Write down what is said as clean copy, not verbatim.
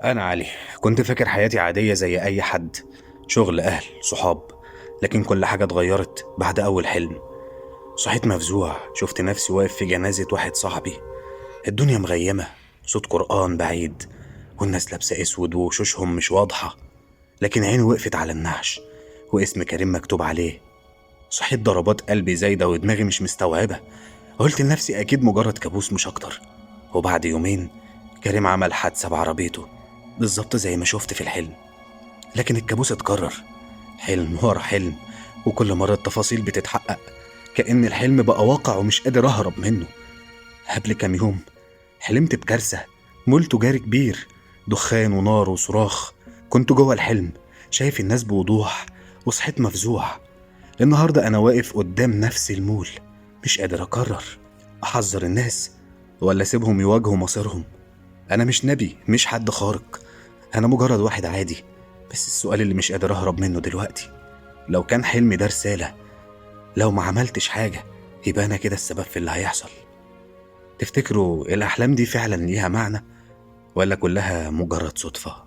أنا علي كنت فاكر حياتي عادية زي أي حد، شغل، أهل، صحاب، لكن كل حاجة اتغيرت بعد أول حلم. صحيت مفزوع، شفت نفسي واقف في جنازة واحد صاحبي. الدنيا مغيمة، صوت قرآن بعيد، والناس لابسة أسود ووشوشهم مش واضحة، لكن عيني وقفت على النعش واسم كريم مكتوب عليه. صحيت ضربات قلبي زايدة ودماغي مش مستوعبة. قلت لنفسي أكيد مجرد كابوس مش أكتر. وبعد يومين كريم عمل حادثة بعربيته بالظبط زي ما شفت في الحلم، لكن الكابوس اتكرر، حلم ورا حلم، وكل مرة التفاصيل بتتحقق كأن الحلم بقى واقع ومش قادر أهرب منه. قبل كام يوم حلمت بكارثة، مول تجاري كبير، دخان ونار وصراخ. كنت جوه الحلم شايف الناس بوضوح، وصحيت مفزوع. النهاردة أنا واقف قدام نفس المول، مش قادر أقرر أحذر الناس ولا أسيبهم يواجهوا مصيرهم. أنا مش نبي، مش حد خارق، أنا مجرد واحد عادي. بس السؤال اللي مش قادر أهرب منه دلوقتي، لو كان حلمي ده رسالة، لو ما عملتش حاجة يبقى أنا كده السبب في اللي هيحصل. تفتكروا الأحلام دي فعلا ليها معنى ولا كلها مجرد صدفة؟